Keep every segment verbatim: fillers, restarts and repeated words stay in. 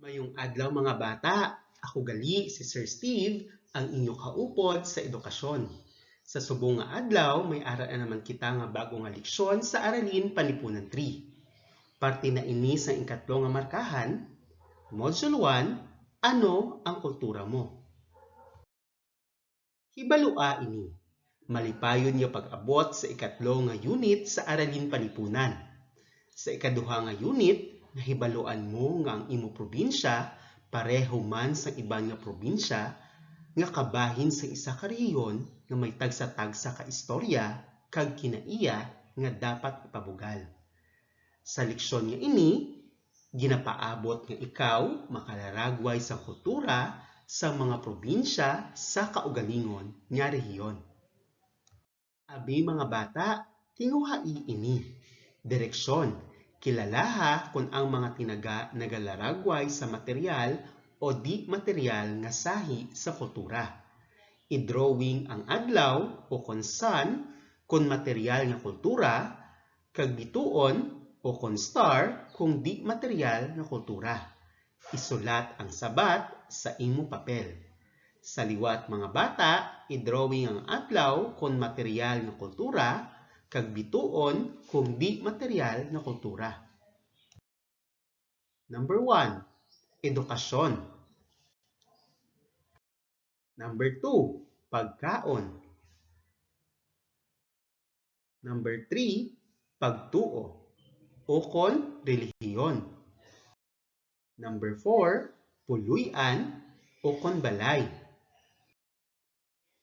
Mayong adlaw, mga bata. Ako gali si Sir Steve, ang inyo kaupod sa edukasyon. Sa subong nga adlaw, may ara na naman kita nga bago nga leksyon sa Aralin Panipunan three. Parte na ini sa ikatlo nga markahan, Module one, Ano ang Kultura Mo? Hibalua ini. Malipayon nga pag-abot sa ikatlo nga unit sa Aralin Panipunan. Sa ikaduha nga unit, nahibaluan mo nga ang imo probinsya pareho man sa iban nga probinsya nga kabahin sa isa ka rehiyon nga may tagsa-tagsa ka istorya kag kinaiya nga dapat ipabugal. Sa leksyon nga ini, ginapaabot nga ikaw makalaragway sa kultura sa mga probinsya sa kaugalingon nga rehiyon. Abi, mga bata, tinguhai ini. Direksyon, kilalaha kon ang mga tinaga nagalaragway sa material o di material nga sahi sa kultura. I-drawing ang adlaw o kon sun kon material nga kultura, kag bituon o kon star kung di material nga kultura. Isulat ang sabat sa imo papel. Sa liwat, mga bata, i-drawing ang adlaw kon material nga kultura kag bituon kung di material nga kultura. Number one, edukasyon. Number two, pagkaon. Number three, pagtuo ukon relihiyon. Number four, puloy-an ukon balay.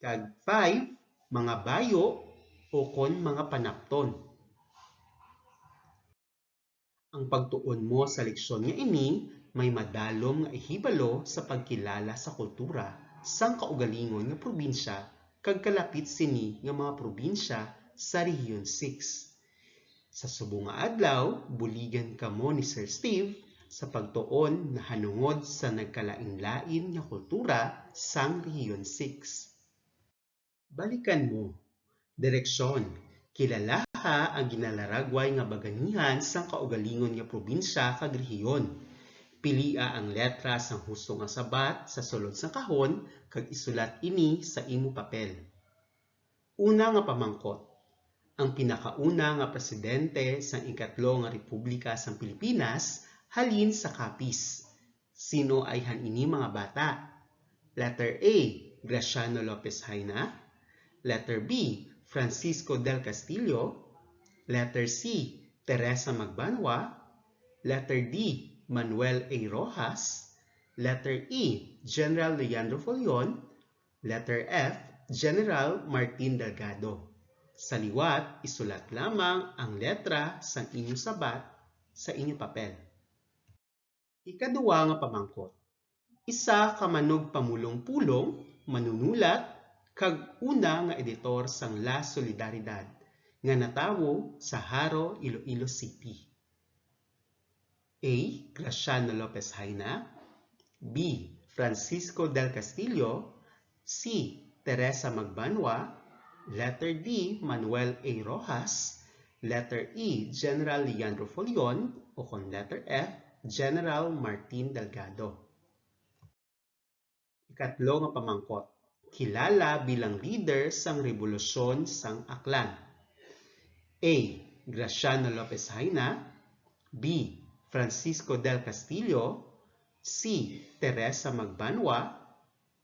Kag five, mga bayo ukon mga panapton. Ang pagtuon mo sa leksyon nga ini may madalom nga ihibalo sa pagkilala sa kultura sang kaugalingon nga probinsya kag kalapit sini nga mga probinsya sa Rehiyon six. Sa subong nga adlaw, buligan kamo ni Sir Steve sa pagtuon nahanungod sa nagkalainlain nga kultura sang Rehiyon six. Balikan mo. Direksyon. Kilalaha ang ginalaragway nga baganihan sang kaugalingon nga probinsya kag rehiyon. Pilia ang letra sang husto nga sabat sa sulod sang kahon kag isulat ini sa imo papel. Una nga pamangkot. Ang pinakauna nga presidente sang ikatlo nga republika sang Pilipinas halin sa Capiz. Sino ayhan ini, mga bata? Letter A, Graciano Lopez Jaena. Letter B, Francisco del Castillo. Letter C, Teresa Magbanua. Letter D, Manuel A. Roxas. Letter E, General Leandro Fullon. Letter F, General Martin Delgado. Sa liwat, isulat lamang ang letra sang inyo sabat sa inyo papel. Ikaduha nga pamangkot. Isa ka manugpamulong-pulong, manunulat, kag una nga editor sang La Solidaridad nga natawo sa Jaro, Iloilo City. A, Graciano Lopez Jaena. B, Francisco del Castillo. C, Teresa Magbanua. Letter D, Manuel A. Roxas. Letter E, General Leandro Fullon, o kon letter F, General Martin Delgado. Ikatlo nga pamangkot, kilala bilang leader sang Rebolusyon sang Aklan. A, Graciano Lopez Jaena. B, Francisco del Castillo. C, Teresa Magbanua.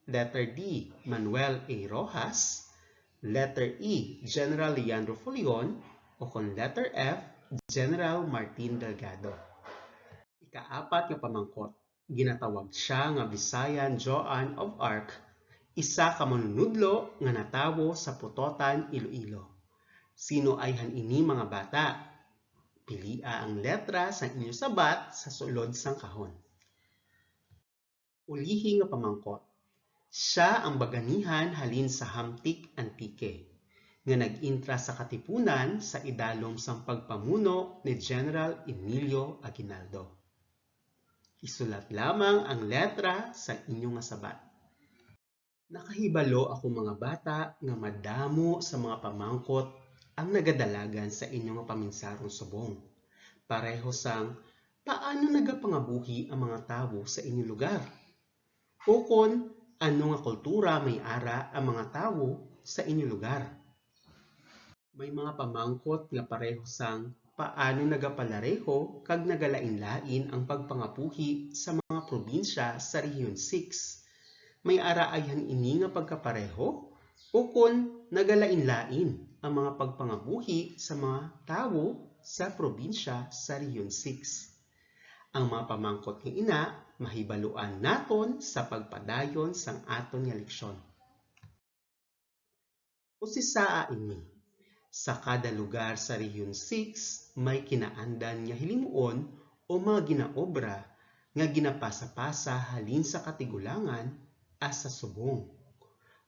Letter D, Manuel A. Roxas. Letter E, General Leandro Fullon, o kon letter F, General Martin Delgado. Ikaapat nga pamangkot, ginatawag sia nga Visayan Joan of Arc, isa ka manunudlo nga natawo sa Pototan, Iloilo. Sino ayhan ini, mga bata? Pilia ang letra sa inyo sabat sa sulod sang kahon. Ulihi nga pamangkot. Sia ang baganihan halin sa Hamtic, Antique, nga nag-intra sa Katipunan sa idalom sang pagpamuno ni General Emilio Aguinaldo. Isulat lamang ang letra sa inyo nga sabat. Nakahibalo ako, mga bata, nga madamo sa mga pamangkot ang nagadalagan sa inyo nga paminsarong subong, pareho sang Paano nagapangabuhi ang mga tawo sa inyo lugar? Ukon ano nga kultura may ara ang mga tawo sa inyo lugar? May mga pamangkot nga pareho sang paano nagapalareho kag nagalain-lain ang pagpangabuhi sa mga probinsya sa Rehiyon six. May ara ayhan ini nga pagkapareho, ukon nagalain-lain ang mga pagpangabuhi sa mga tawo sa probinsya sa Rehiyon six. Ang mga pamangkot nga ina mahibaluan naton sa pagpadayon sang aton nga leksyon. Usisaa ini. Sa kada lugar sa Rehiyon six may kinaandan nga hilimuon o mga ginaobra nga ginapasa-pasa halin sa katigulangan hasta subong.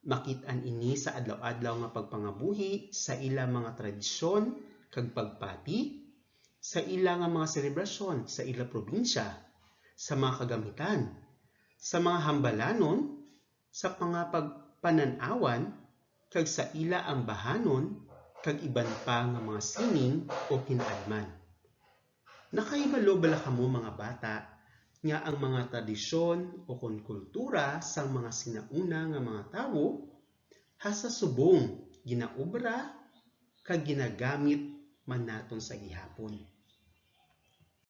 Makit-an ini sa adlaw-adlaw nga pagpangabuhi, sa ila mga tradisyon kag pagpati, sa ila nga mga selebrasyon, sa ila probinsya, sa mga kagamitan, sa mga hambalanon, sa mga pagpanan-awan, kag sa ila ambahanon kag iban pa nga mga sining o kinaadman. Nakahibalo bala kamo, mga bata, nga ang mga tradisyon o kon kultura sang mga sinauna nga mga tawo hasta subong ginaobra kag ginagamit man naton sa gihapon?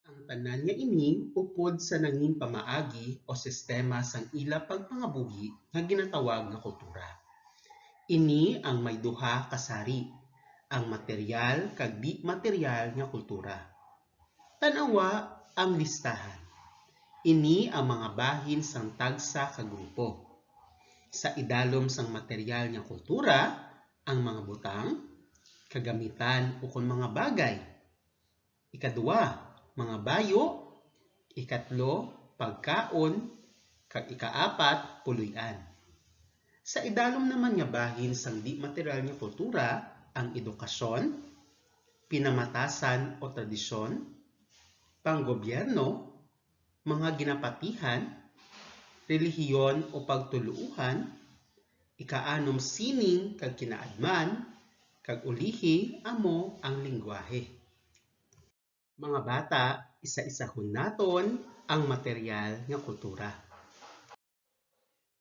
Ang tanan nga ini upod sa nangin pamaagi o sistema sang ila pagpangabuhi nga ginatawag nga kultura. Ini ang may duha ka sari, ang material kag di-material nga kultura. Tan-awa ang listahan. Ini ang mga bahin sang tagsa ka grupo. Sa idalom sang material nga kultura, ang mga butang, kagamitan ukon mga bagay. Ikadua, mga bayo. Ikatlo, pagkaon. Kag ikaapat, puloy-an. Sa idalom naman nga bahin sang di-material nga kultura, ang edukasyon, pinamatasan o tradisyon, panggobyerno, mga ginapatihan, relihiyon o pagtuluohan, ikaanom sining kag kinaadman, kag ulihi amo ang lenggwahe. Mga bata, isa-isahon naton ang material nga kultura.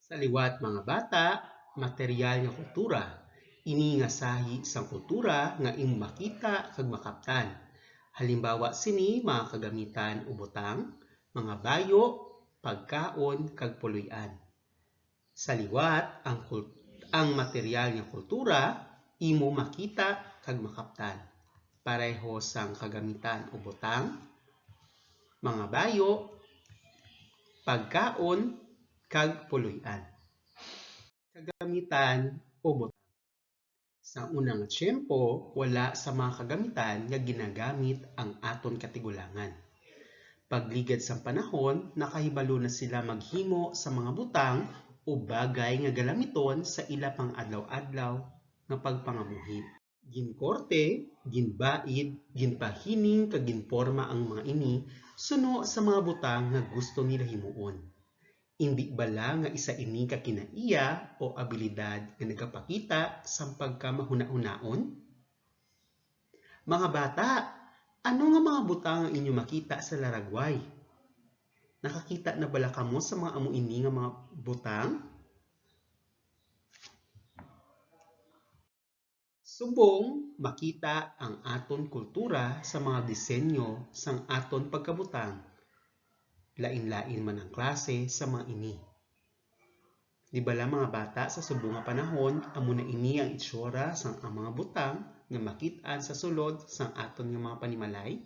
Sa liwat, mga bata, material nga kultura. Ini nga sahi sang kultura nga imo makita kag makaptan. Halimbawa sini, mga kagamitan o butang, mga bayo, pagkaon, kag puloy-an. Sa liwat, ang kul-, ang material nga kultura imo makita kag makaptan, pareho sang kagamitan o butang, mga bayo, pagkaon, kag puloy-an. Kagamitan o butang. Sa una nga tiyempo, wala sa mga kagamitan nga ginagamit ang aton katigulangan. Pagligad sang panahon, nakahibalo na sila maghimo sa mga butang o bagay nga galamiton sa ila pang-adlaw-adlaw nga pagpangabuhi. Ginkorte, ginbaid, ginpahining kag ginporma ang mga ini suno sa mga butang nga gusto nila himuon. Indi bala nga isa ini ka kinaiya o abilidad nga nagapakita sang pagkamahunahunaon? Mga bata, ano nga mga butang ang inyo makita sa laragway? Nakakita na bala kamo sa mga amo ini nga mga butang? Subong makita ang aton kultura sa mga disenyo sang aton pagkabutang, lain-lain man ang klase sa mga ini. Di bala, mga bata, sa subong nga panahon, amo na ini ang itsura sang ang mga butang nga makit-an sa sulod sang aton nga mga panimalay?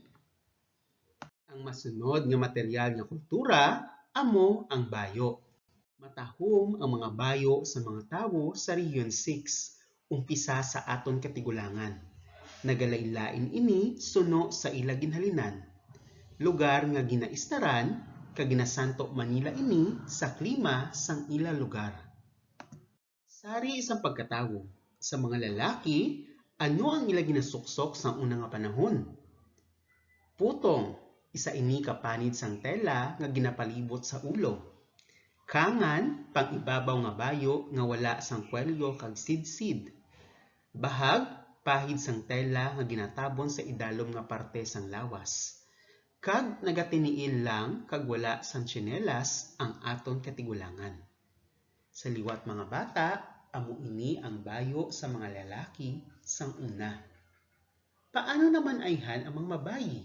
Ang masunod nga material nga kultura amo ang bayo. Matahom ang mga bayo sa mga tawo sa Rehiyon six, umpisa sa aton katigulangan. Nagalain-lain ini suno sa ila ginhalinan, lugar nga ginaistaran, kag ginasanto man nila ini sa klima sang ila lugar. Sari sang pagkatawo. Sa mga lalaki, ano ang ila ginasuksok sang una nga panahon? Putong, isa ini ka panid sang tela nga ginapalibot sa ulo. Kangan, pang-ibabaw nga bayo nga wala sang kuwelyo kag sidsid. Bahag, pahid sang tela nga ginatabon sa idalom nga parte sang lawas. kag nagatiniil lang kag wala sang tsinelas ang aton katigulangan. Sa liwat, mga bata, amo ini ang bayo sa mga lalaki sang una. Paano naman ayhan ang mga babayi?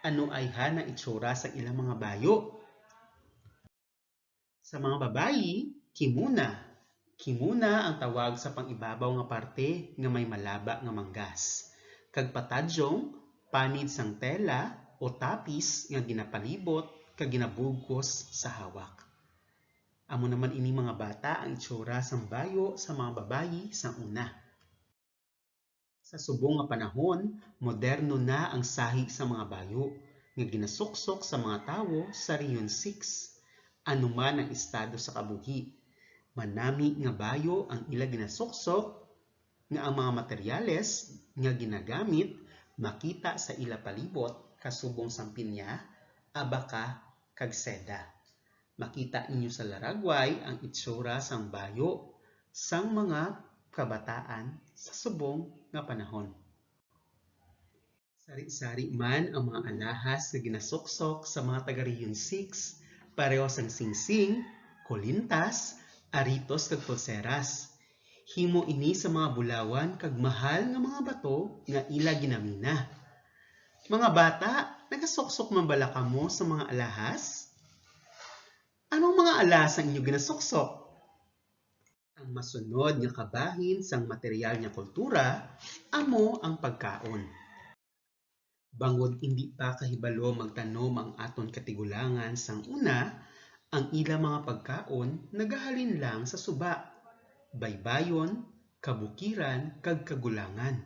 Ano ayhan ang itsura sa ilang mga bayo? Sa mga babayi, kimuna. Kimuna ang tawag sa pang-ibabaw nga parte nga may malaba nga manggas, kag patadyong panid sang tela o tapis nga ginapalibot kag ginabugkos sa hawak. Amo naman ini, mga bata, ang itsura sang bayo sa mga babayi sang una. Sa subong nga panahon, moderno na ang sahi sa mga bayo nga ginasuksok sa mga tawo sa Rehiyon six, anuman ang estado sa kabuhi. Manami nga bayo ang ila ginasuksok, nga ang mga materyales nga ginagamit makita sa ila palibot, kasubong sang pinya, abaka, kag seda. Makita ninyo sa laragway ang itsura sang bayo sang mga kabataan sa subong nga panahon. Sari-sari man ang mga alahas nga ginasuksok sa mga taga Rehiyon six, pareho sang singsing, kulintas, aritos, kag pulseras. Himo ini sa mga bulawan kag mahal nga mga bato nga ila ginamina. Mga bata, nagasuksok man bala kamo sa mga alahas? Anong mga alahas ang inyo ginasuksok? Ang masunod nga kabahin sang material nga kultura amo ang pagkaon. Bangod indi pa kahibalo magtanom ang aton katigulangan sang una, ang ila mga pagkaon nagahalin lang sa suba, baybayon, kabukiran, kag kagulangan.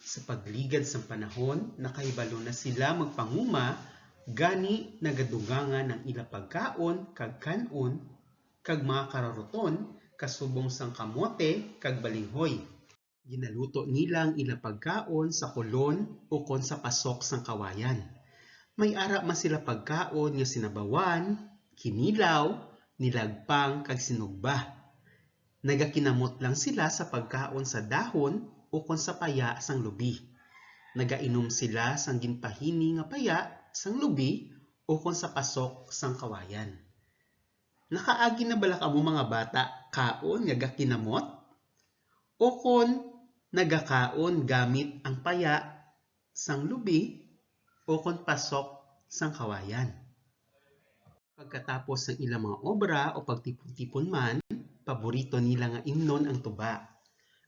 Sa pagligad sang panahon, nakahibalo na sila magpanguma, gani nagadugangan ang ila pagkaon kag kan-on kag mga kararuton kasubong sang kamote kag balinghoy. Ginaluto nila ang ila pagkaon sa kulon ukon sa pasok sang kawayan. May ara man sila pagkaon nga sinabawan, kinilaw, nilagpang, kag sinugba. Nagakinamot lang sila sa pagkaon sa dahon ukon sa paya sang lubi. Nagainom sila sang ginpahini nga paya sang lubi ukon sa pasok sang kawayan. Nakaagi na bala kamo, mga bata, kaon nga gakinamot? O kon nagakaon gamit ang paya sang lubi o kon pasok sang kawayan? Pagkatapos sang ilang mga obra o pagtipon-tipon man, paborito nila nga imnon ang tuba.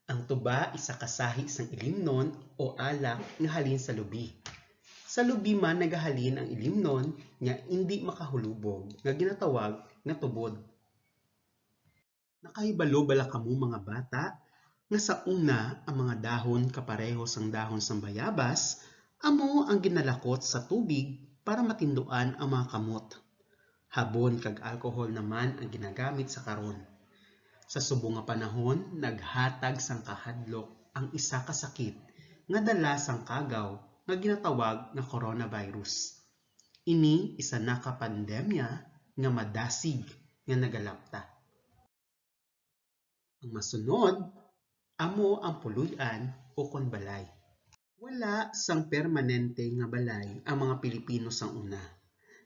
Ang tuba isa ka sahi sang ilimnon o alak nga halin sa lubi. Sa lubi man nagahalin ang ilimnon nga indi makahulubog nga ginatawag nga tubod. Nakahibalo bala kamo, mga bata, nga sa una ang mga dahon kapareho sang dahon sang bayabas amo ang ginalakot sa tubig para matinduan ang mga kamot? Habon kag alcohol naman ang ginagamit sa karon. Sa subong nga panahon, naghatag sang kahadlok ang isa ka sakit nga dala sang kagaw nga ginatawag nga coronavirus. Ini isa na ka pandemya nga madasig nga nagalapta. Ang masunod amo ang puloy-an ukon balay. Wala sang permanente nga balay ang mga Pilipino sang una.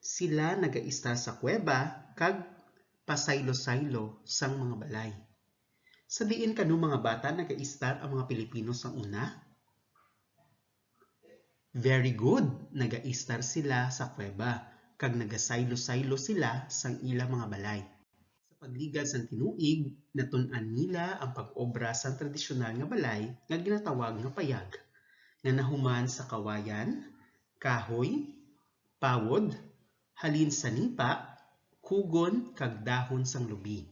Sila nagaistar sa kuweba kag pasaylo-saylo sang mga balay. Sa diin kano, mga bata, nagaistar ang mga Pilipino sang una? Very good! Nagaistar sila sa kuweba, kag nagasaylo-saylo sila sang ila mga balay. Sa pagligad sang tinuig, natun-an nila ang pag-obra sang tradisyonal nga balay nga ginatawag nga payag, nga nahuman sa kawayan, kahoy, pawod, halin sa nipa, kugon, kag dahon sang lubi.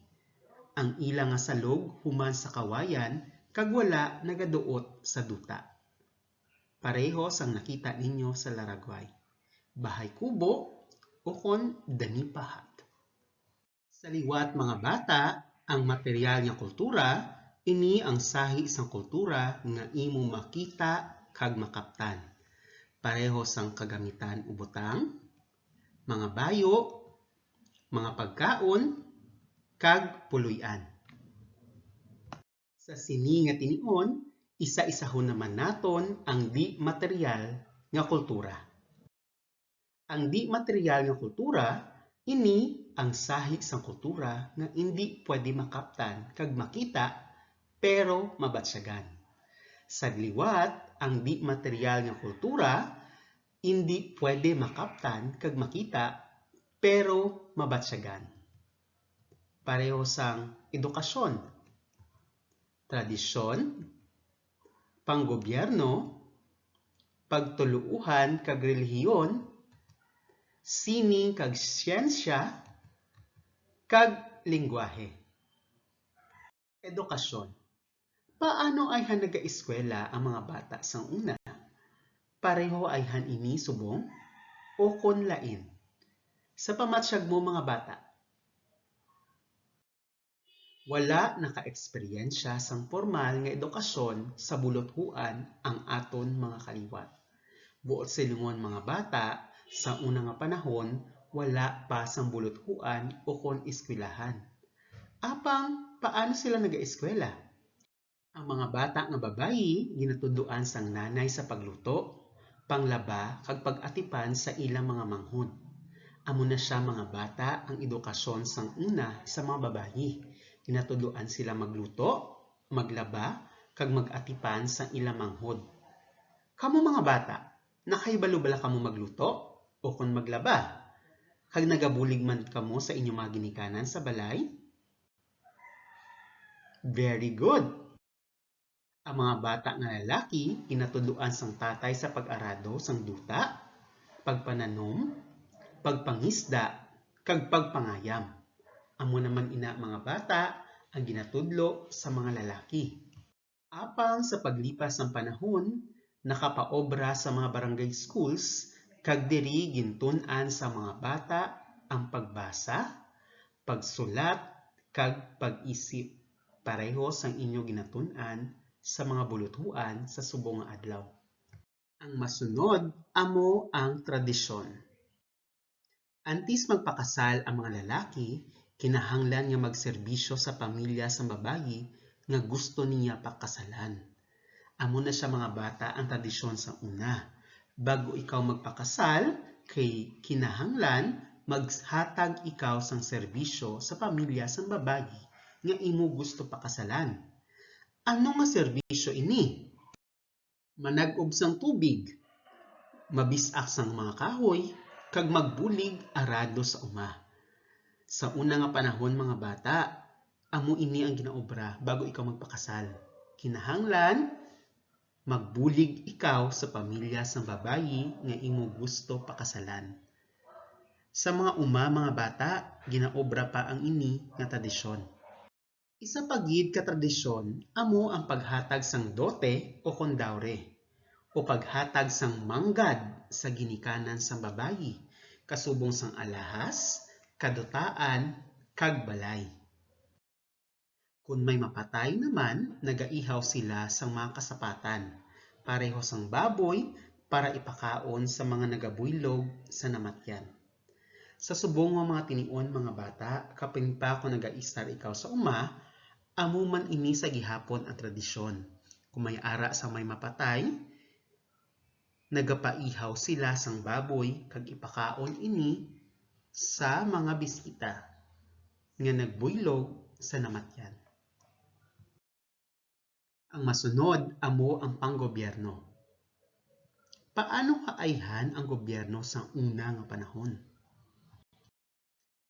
Ang ila nga salog human sa kawayan kag wala nagaduot sa duta. Pareho sang nakita ninyo sa laragway, bahay kubo, ukon danipa hut. Sa liwat, mga bata, ang material nga kultura, ini ang sahi sang kultura nga imo makita kag makaptan. Pareho sang kagamitan o butang, mga bayo, mga pagkaon, kag puloy-an. Sa sini nga tinion, isa-isahon naman naton ang di-material nga kultura. Ang di-material nga kultura, ini ang sahi sang kultura nga indi pwede makaptan kag makita, pero mabatyagan. Sa liwat, ang di-material nga kultura, indi pwede makaptan kag makita, pero mabatyagan. Pareho sang edukasyon, tradisyon, panggobyerno, pagtuluohan kag relihiyon, sining kag siyensya, kag linggwahe. Edukasyon. Paano ayhan nagaeskwela ang mga bata sang una? Pareho ayhan ini subong o kon lain? Sa pamatyag mo, mga bata, wala nakaeksperyensya sang pormal nga edukasyon sa buluthuan ang aton mga kaliwat. Buot silingon, mga bata, sa una nga panahon, wala pa sang buluthuan o kon eskwelahan. Apang paano sila nagaeskwela? Ang mga bata nga babayi ginatudloan sang nanay sa pagluto, panglaba, kag pag-atipan sa ilang mga manghod. Amo na sia, mga bata, ang edukasyon sang una sa mga babayi. Ginatudloan sila magluto, maglaba, kag mag-atipan sang ilang manghod. Kamo, mga bata, nakahibalo bala kamo magluto o kon maglaba? Kag nagabulig man kamo sa inyo mga ginikanan sa balay? Very good. Ang mga bata nga lalaki ginatudloan sang tatay sa pag-arado sang duta, pagpananom, pagpangisda, kag pagpangayam. Amo naman ina, mga bata, ang ginatudlo sa mga lalaki. Apang sa paglipas sang panahon, nakapaobra sa mga barangay schools, kag diri gintun-an sa mga bata ang pagbasa, pagsulat, kag pag-isip, pareho sang inyo ginatun-an sa mga buluthuan sa subong nga adlaw. Ang masunod amo ang tradisyon. Antes magpakasal ang mga lalaki, kinahanglan nga magserbisyo sa pamilya sang babayi nga gusto niya pakasalan. Amo na sia, mga bata, ang tradisyon sa una. Bago ikaw magpakasal, kay kinahanglan maghatag ikaw sang serbisyo sa pamilya sang babayi nga imo gusto pakasalan. Ano nga serbisyo ini? Manag-ob sang tubig, mabis-ak sang mga kahoy, kag magbulig arado sa uma. Sa una nga panahon, mga bata, amo ini ang ginaobra bago ikaw magpakasal. Kinahanglan magbulig ikaw sa pamilya sang babayi nga imo gusto pakasalan. Sa mga uma, mga bata, ginaobra pa ang ini nga tradisyon. Isa pa gid ka tradisyon amo ang paghatag sang dote o kon dowry, o paghatag sang manggad sa ginikanan sang babayi, kasubong sang alahas, kadutaan, kag balay. Kon may mapatay naman, nagaihaw sila sang mga kasapatan, pareho sang baboy, para ipakaon sa mga nagabuylog sa namatyan. Sa subong nga mga tinion, mga bata, kapin pa kon nagaistar ikaw sa uma, amo man ini sa gihapon ang tradisyon. Kon may ara sa may mapatay, nagapaihaw sila sang baboy kag ipakaon ini sa mga bisita nga nagbuylog sa namatyan. Ang masunod amo ang panggobyerno. Paano kaayhan ang gobyerno sang una nga panahon?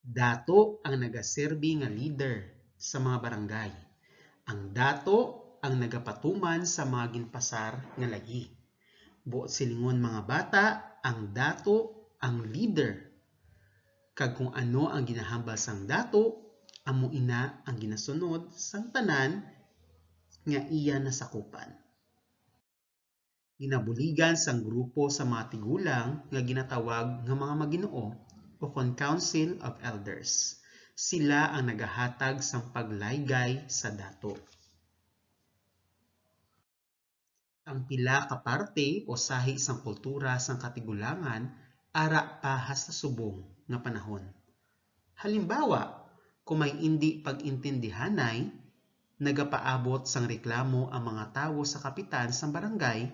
Dato ang nagaserbi nga leader sa mga barangay. Ang dato ang nagapatuman sa mga ginpasar nga layi. Buot silingon, mga bata, ang dato ang leader. Kag kung ano ang ginahambal sang dato, amo ina ang ginasunod sang tanan nga iya nasakupan. Ginabuligan sang grupo sa mga tigulang nga ginatawag nga mga maginoo, o kon Council of Elders. Sila ang nagahatag sang paglaygay sa dato. Ang pila ka parte o sahi sang kultura sang katigulangan ara pa hasta subong nga panahon. Halimbawa, kung may indi pag-intindihanay, nagapaabot sang reklamo ang mga tawo sa kapitan sang barangay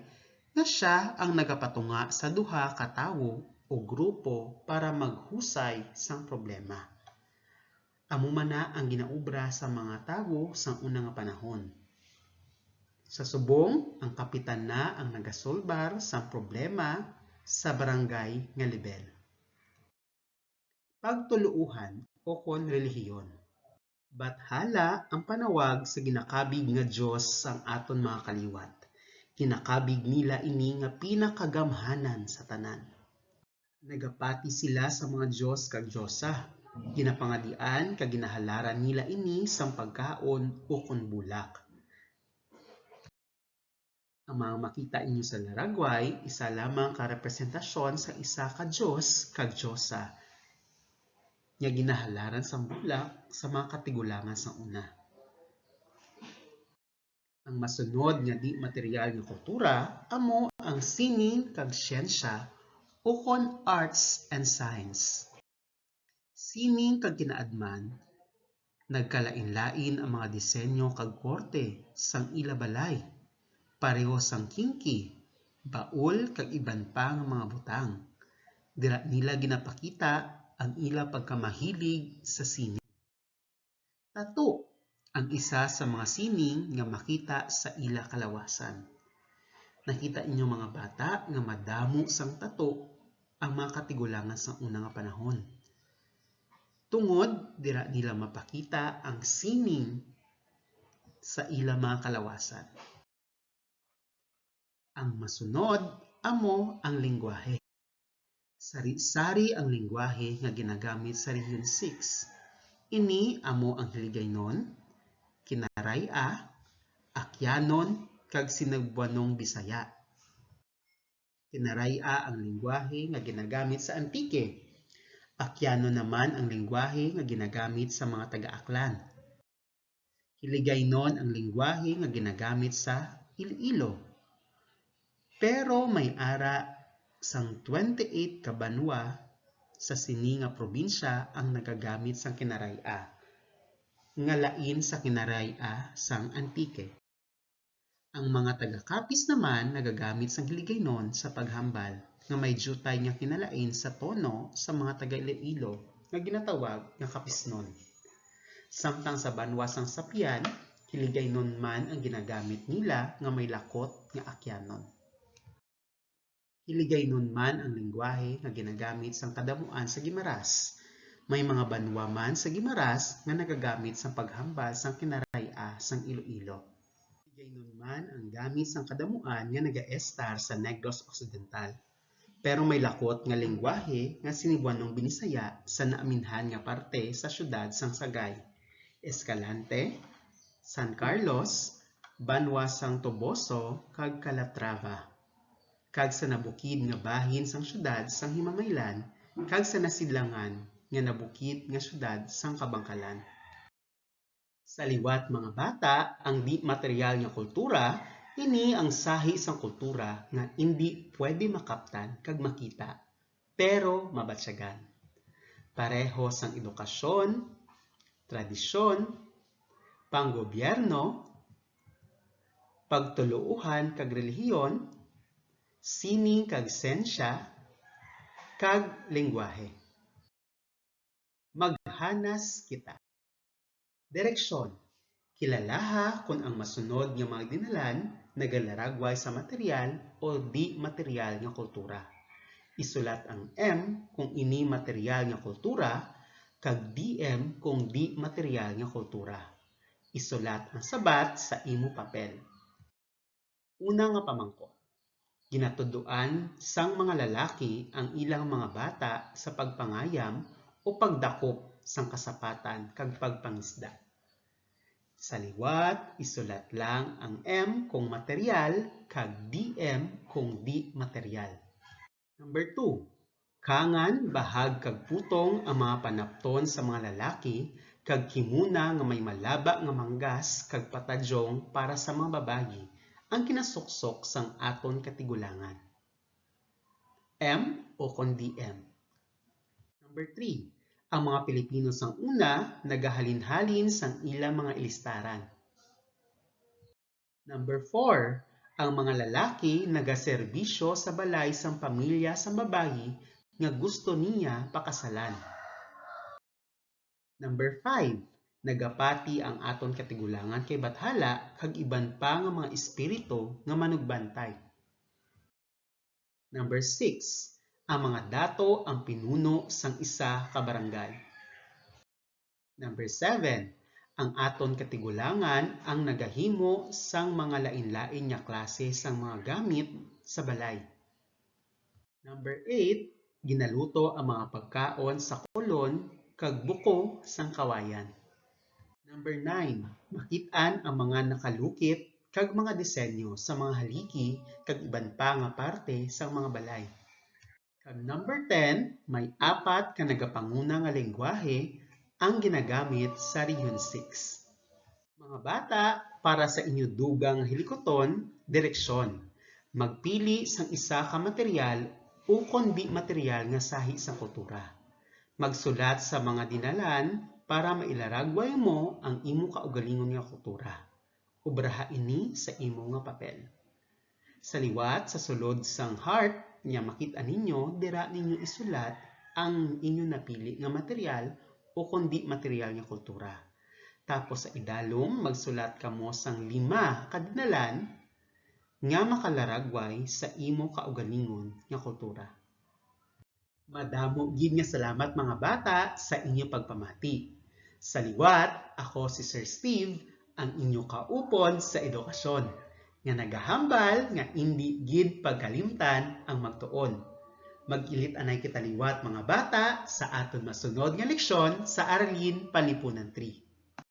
nga sia ang nagapatunga sa duha ka tawo o grupo para maghusay sang problema. Amo man na ang ginaobra sa mga tawo sang una nga panahon. Sa subong, ang kapitan na ang nagasolbar sang problema sa barangay nga lebel. Pagtuluohan o kon relihiyon. Bathala ang panawag sa ginakabig nga Dios sang aton mga kaliwat. Ginakabig nila ini nga pinakagamhanan sa tanan. Nagapati sila sa mga dios kag diosa. Ginapangadian kag ginahalaran nila ini sang pagkaon o kon bulak. Ang mga makita inyo sa laragway, isa lamang ka representasyon sa isa ka dios kag diosa nga ginahalaran sang bulak sa mga katigulangan sang una. Ang masunod nga di-material nga kultura amo ang sining kag siyensya ukon arts and science. Sining kag kinaadman, nagkalainlain ang mga disenyo kag korte sang ila balay, pareho sang kingki, baul, kag iban pa nga mga butang. Dira nila ginapakita ang ila pagkamahilig sa sining. Tato ang isa sa mga sining nga makita sa ila kalawasan. Nakita inyo, mga bata, nga madamo sang tato ang mga katigulangan sang una nga panahon, tungod dira nila mapakita ang sining sa ila mga kalawasan. Ang masunod amo ang lenggwahe. Sari-sari ang lenggwahe nga ginagamit sa Region six. Ini amo ang Hiligaynon, Kinaray-a, Akyanon, kag Sinibwanong Bisaya. Kinaray-a ang lenggwahe nga ginagamit sa Antique. Akyanon naman ang lenggwahe nga ginagamit sa mga taga-Aklan. Hiligaynon ang lenggwahe nga ginagamit sa Iloilo. Pero may ara sang twenty-eight ka banwa sa sini nga probinsya ang nagagamit sang Kinaray-a, nga lain sa Kinaray-a sang Antique. Ang mga taga-Capiz naman nagagamit sang Hiligaynon sa paghambal nga may diutay nga kinalain sa tono sa mga taga-Iloilo nga ginatawag nga Capiznon. Samtang sa banwa sang Sapian, Hiligaynon man ang ginagamit nila nga may lakot nga Akyanon. Hiligaynon man ang lenggwahe nga ginagamit sang kadamuan sa Guimaras. May mga banwa man sa Guimaras nga nagagamit sang paghambal sang Kinaray-a sang Iloilo. Hiligaynon man ang gamit sang kadamuan nga nagaestar sa Negros Occidental. Pero may lakot nga lenggwahe nga Sinibwanong Binisaya sa naaminhan nga parte sa siyudad sang Sagay, Escalante, San Carlos, banwa sang Toboso, kag Calatrava, kag sa nabukid nga bahin sang siyudad sang Himamaylan, kag sa nasidlangan nga nabukid nga siyudad sang Kabangkalan. Sa liwat, mga bata, ang di-material nga kultura, ini ang sahi sang kultura nga indi pwede makaptan kag makita, pero mabatyagan. Pareho sang edukasyon, tradisyon, panggobyerno, pagtuluohan kag relihiyon, sining kag sensya, kag lenggwahe. Maghanas kita. Direksyon. Kilalaha kon ang masunod nga mga dinalan nagalaragway sa material o di-material nga kultura. Isulat ang M kung ini material nga kultura kag D M kung di-material nga kultura. Isulat ang sabat sa imo papel. Una nga pamangkot. Ginatudloan sang mga lalaki ang ilang mga bata sa pagpangayam o pagdakop sang kasapatan kag pagpangisda. Sa liwat, isulat lang ang M kung material kag D M kung di-material. Number two, kangan, bahag kag putong ang mga panapton sa mga lalaki, kag himuna nga may malaba nga manggas kag patadyong para sa mga babayi ang kinasuksok sang aton katigulangan. M o kon D M. Number three, ang mga Pilipino sang una nagahalin-halin sang ilang mga ilistaran. Number four, ang mga lalaki nagaserbisyo sa balay sang pamilya sang babayi nga gusto niya pakasalan. Number five, nagapati ang aton katigulangan kay bathala kag iban pa nga mga espiritu nga manugbantay. Number six, ang mga dato ang pinuno sang isa ka barangay. Number seven, ang aton katigulangan ang nagahimo sang mga lain-lain nga klase sang mga gamit sa balay. Number eight, ginaluto ang mga pagkaon sa kulon kag buko sang kawayan. Number nine, makit-an ang mga nakalukit kag mga disenyo sa mga haligi kag iban pa nga parte sang mga balay. Kag number ten, may apat ka nagapanguna nga lenggwahe ang ginagamit sa Region six. Mga bata, para sa inyo dugang hilikuton, direksyon. Magpili sang isa ka material ukon di-material nga sahi sang kultura. Magsulat sa mga dinalan para mailaragway mo ang imo kaugalingon nga kultura. Obraha ini sa imo nga papel. Sa liwat, sa sulod sang heart, nga makit-an ninyo, dira ninyo isulat ang inyo napili nga material ukon di-material nga kultura. Tapos sa idalom, magsulat kamo sang lima ka dinalan nga makalaragway sa imo kaugalingon nga kultura. Madamo gid nga salamat, mga bata, sa inyo pagpamati. Sa liwat, ako si Sir Steve, ang inyo kaupod sa edukasyon, nga nagahambal nga indi gid pagkalimtan ang magtuon. Mag-ilit anay kita liwat, mga bata, sa aton masunod nga leksyon sa Aralin Panlipunan three.